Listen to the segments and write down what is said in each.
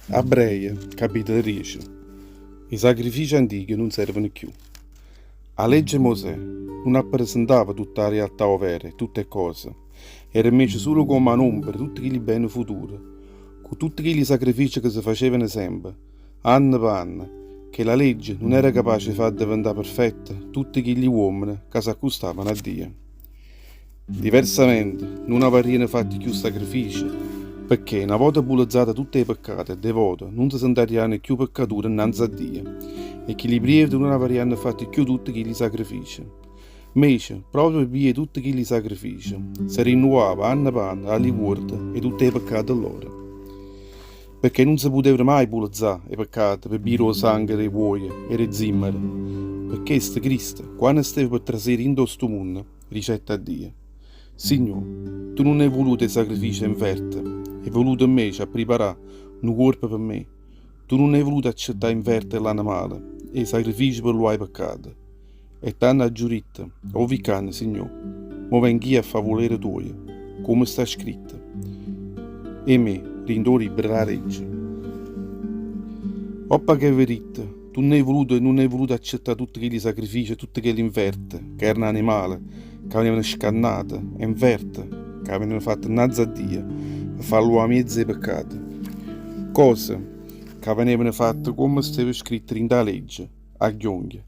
Abbreje, capitolo diece. 'E sacrifice antiche nun servono cchiù. A legge 'e Mosè nun appresentava tutta 'a realtà overa 'e tutte 'e cose, era invece sulo comme a n'ombra 'e tutte chilli bene future, cu tutte chilli sacrifice ca se facevano sempe, anno pe anno, chella legge nun era capace 'e fà addeventà perfette tutte chilli uommene ca s'accustavano a Dio. Diversamente, nun avarriano fatto cchiù sacrifice, pecché, na vota pulezzate tutte 'e peccate e devote, nun se sentarriano cchiù peccature nnanze a Dio, e chilli prievete nun avarriano fatto cchiù tutte chilli sacrifice. Mmece, proprio pe via 'e tutte chilli sacrifice, se rinnuava anno pe anno 'allicuordo 'e tutte 'e peccate lloro. Pecché nun se putevano maje pulezzà 'e peccate pe via d' 'o sanghe d' 'e vuoje e d' 'e zimmere. Pe chesto Cristo, quanno steva pe trasì dinto a stu munno, Dicette a Dio, Signò, tu nun hê vuluto 'e sacrifice 'e 'nferte, hê vuluto 'mmece appriparà nu cuorpo pe me. Tu nun hê vuluto accettà 'e 'nferte 'e ll'animale e 'e sacrifice pe luà 'e peccate. E tanno aggio ditto, 'O vi' ccanno, Signò, mo vengh'io a fà 'o vulere tuojo, comme sta scritto 'e me dint' 'o libbro d' 'a legge. Doppo ch'eve ditto, Tu nun hê vuluto nun hê vuluto accettà tutte chilli sacrifice e tutte chelle 'nferte, ca erano animale, ca venevano scannate, e 'nferte, ca venevano fatte 'nnanze a Dio, pe fà luà 'a miezo 'e peccate. Cose ca venevano fatte comme steva scritto dint' 'a legge, agghionghe,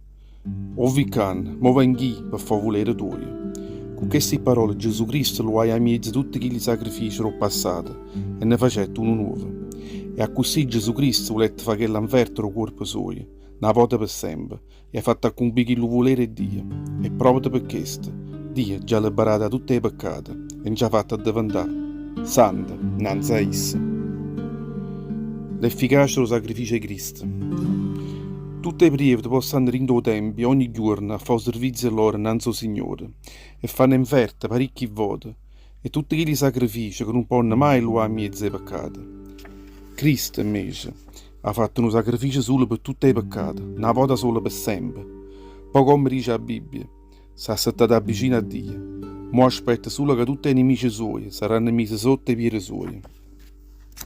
'O vi' ccanno, mo vengh'io pe fà 'o vulere tuojo. Cu chesti parole Gesù Cristo luaje 'a miezo tutte chilli sacrifice d' 'o passato e ne facette uno nuovo. E accussì Gesù Cristo vulette fà chella 'nferta d' 'o cuorpo suojo, na vota pe sempe, e ha fatto accumpì chillu vulere 'e Dio. E proprio pe chesto, Dio nce ha liberato 'a tutte 'e peccate e nce ha fatto addeventà sante 'nnanze a isso. L'efficacia d' 'o sacrificio 'e Cristo. Tutte 'e prievete po' stanno dint' 'o tempio ogni juorno a fà 'o servizio lloro 'nnanze 'o Signore e fanno 'e 'nferte paricchi vote E tutte chilli sacrifice che nun ponno mai luà 'a miezo 'e peccate. Cristo, invece, ha fatto nu sacrificio sulo pe tutte 'e peccate, na vota sola pe sempe. Po' comme dice 'a Bibbia, s'è assettato avvicino a Dio. Mo aspetta sulo ca tutte 'e nemice suoje saranno mise sotto 'e piede suoje.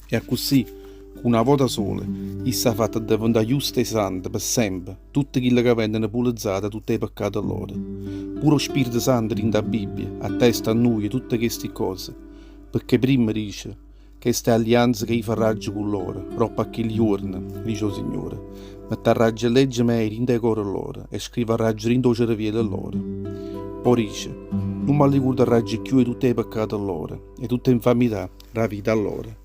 E accussì, cu na vota sola, isso ha fatto addeventà justo e santo pe sempe tutte chille ca veneno pulezzate 'a tutte 'e peccate loro. Pure 'o Spirito Santo dint' 'a Bibbia attesta a nuje tutte chesti cose, pecché primma dice, Chesta è 'allianza ca io farraggio cu loro, doppo a chilli juorne, dice 'o Signore, mettarraggio 'e legge meje dint' 'e core loro e scrivarraggio dint' 'o cereviello loro. Po' dice, Nun m'allicurdarraggio cchiù 'e tutte 'e peccate loro, 'e tutte 'e 'nfamità d' 'a vita lloro.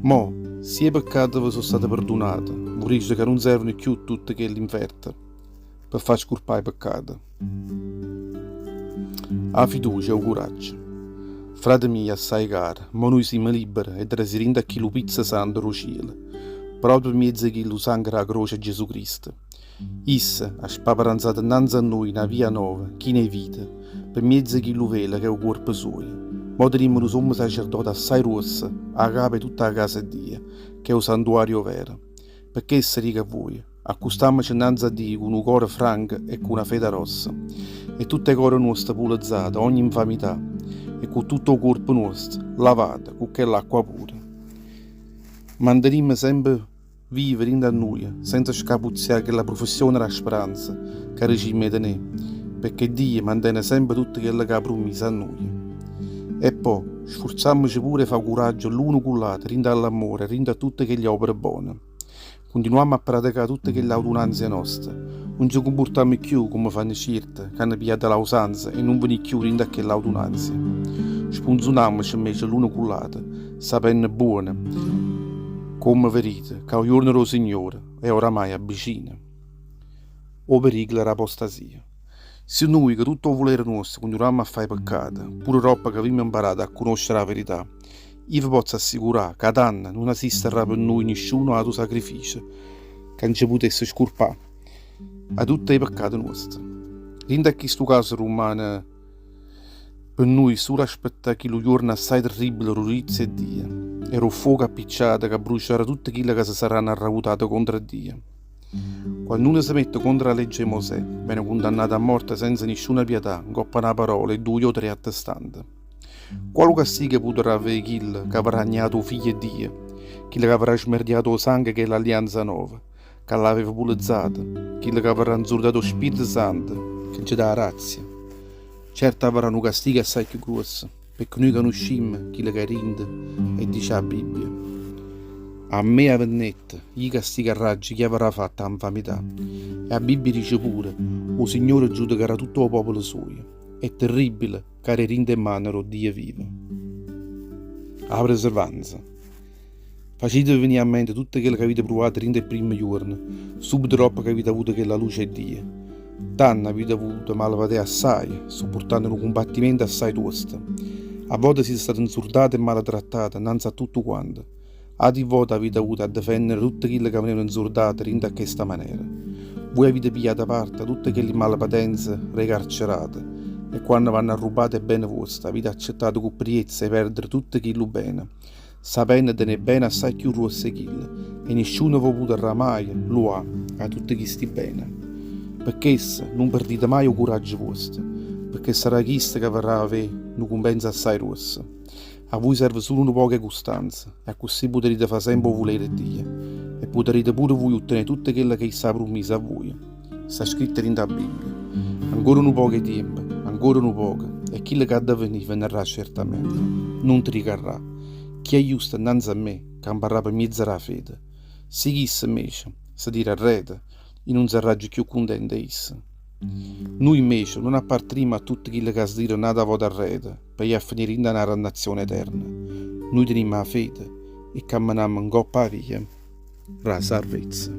Mo, si 'e peccate ve so' state perdunate, vo' dicere ca nun servono cchiù tutte chelle 'nferte pe fà scurpà 'e peccate. 'A fiducia e 'o curaggio. Frate mio assaje caro, mo nuje simmo libbere 'e trasì dint' a chillu pizzo santo d' 'o cielo, proprio pe miezo 'e chillu sango d' 'a croce 'e Gesù Cristo. Isso ha spaparanzato 'nnanze a nuje na via nova, china 'e vita, pe miezo 'e chillu velo ch'è 'o cuorpo suojo. Mo tenimmo nu sommo sacerdote assai gruosso, 'a capa 'e tutta 'a casa 'e Dio, ch'è 'o santuario overo. Pe chesto dico a vuje, accustammoce 'nnanze a Dio cu nu core franco e cu na fede grossa, e tutt' 'e core nuoste pulezzate 'a ogni 'nfamità, e cu tutto 'o cuorpo nuosto lavato cu chell'acqua pura. Mantenimmo sempe. Vive dint' a nuje, senza scapuzzià chella prufessione d' 'a speranza ca dicimmo 'e tené, pecché Dio mantene sempe tutto chello che ha prummiso a nuje. E po', sfurzammoce pure 'e fà curaggio l'uno cu ll'ato dint' a ll'ammore e dint' a tutte chelle opere bone. Cuntinuammo a pratecà tutte chelle audunanze noste. Nun ce cumpurtammo cchiù comme fanno cierte c'hanno pigliato l'ausanza 'e nun venì cchiù dint' a chelle audunanze. Spunzunammoce 'mmece l'uno cu ll'ato, sapenno buono, comme vedite, ca 'o juorno d' 'o Signore è oramai abbicino. O pericolo d' 'apostasia. Si nuje, cu tutto 'o vulere nuosto, cuntinuammo a fà 'e peccate, pure doppo ca avimmo 'mparato a cunoscere 'a verità, io ve pozzo assicurà ca tanno nun esistarrà pe nuje nisciuno atu sacrificio ca nce putesse scurpà 'a tutte 'e peccate nuoste. Dint' a chistu caso rummane. Pe nuje sulo aspettà chillu juorno assaje terribile d' 'o giudizio 'e Dio e d' 'o ffuoco appicciato ca abbruciarrà tutte chille ca se sarranno arravutate contro a Dio. Quanno uno se mette contro 'a legge 'e Mosè, vene cundannato a morte senza nisciuna pietà 'ncopp'a na parola 'e duje o tre attestante. Qualu castigo putarrà avé chillo ca avarrà niato 'o Figlio 'e Dio? Chillo che avrà smerdiato 'o sanghe 'e chella allianza nova, ca l'aveva pulezzata, chillo che avrà 'nzurdato 'o Spirito Santo che nce dà 'a grazia. Certo avrà nu castigo assaje cchiù gruosso, pecché nuje canuscimmo chillo ca è dinto e dice 'a Bibbia, A me 'a vennetta, io castigarraggio chi avrà fatto 'a 'nfamità. E 'a Bibbia dice pure, 'O Signore giudicarà tutto 'o popolo sujo. È terribile carè dint' 'e mmane d' 'o Dio vivo. 'A preservanza. Faciteve venì a mente tutto chello che avite pruvato dint' 'e primme juorne, subito doppo che avite avuto chella luce 'e Dio. Tanno avite avuto malepatè assaje, suppurtanno nu cumbattimento assaje tuosto. A vote site state 'nzurdate e maletrattate 'nnanze a tuttuquante. Ati vote avite avuto 'a defennere tutte chille ca venevano 'nzurdate dint' a chesta manera. Vuje avite pigliato parte a tutte chelli malepatenze d' 'e carcerate e quanno v'hanno arrubbato 'e bene vuoste avite accettato cu priezza 'e perdere tutto chillu bene, sapenno tenè bene assaje cchiù gruosse 'e chille, e nisciuno v'o putarrà maje luà 'a tutte chisti bene. Pe chesto nun perdite maje 'o curaggio vuosto, pecché sarrà chisto ca farrà avè nu cumpenso assaje gruosso. A vuje serve sulo nu poco 'e custanza e accussì putarite fà sempe 'o vulere 'e Dio e putarite pure vuje uttenè tutto chello che isso ha prummiso a vuje. Sta scritto dint' 'a Bibbia. Ancora nu poco 'e tiempo, ancora nu poco, e chillo che ha da venì venarrà certamente, nun tricarrà. Chi è justo 'nnanze a me, camparrà pe miezo d' 'a fede. Si chisto, 'mmece, se tira arreto, io nun sarraggio cchiù cuntento 'e isso. Nuje, 'mmece, nun appartenimmo a tutte chille ca se tirano n'ata vota arreto pe jì a fenì dint' 'a na dannazione eterna. Nuje tenimmo 'a fede e cammenammo 'ncoppa 'a via d' 'a sarvezza.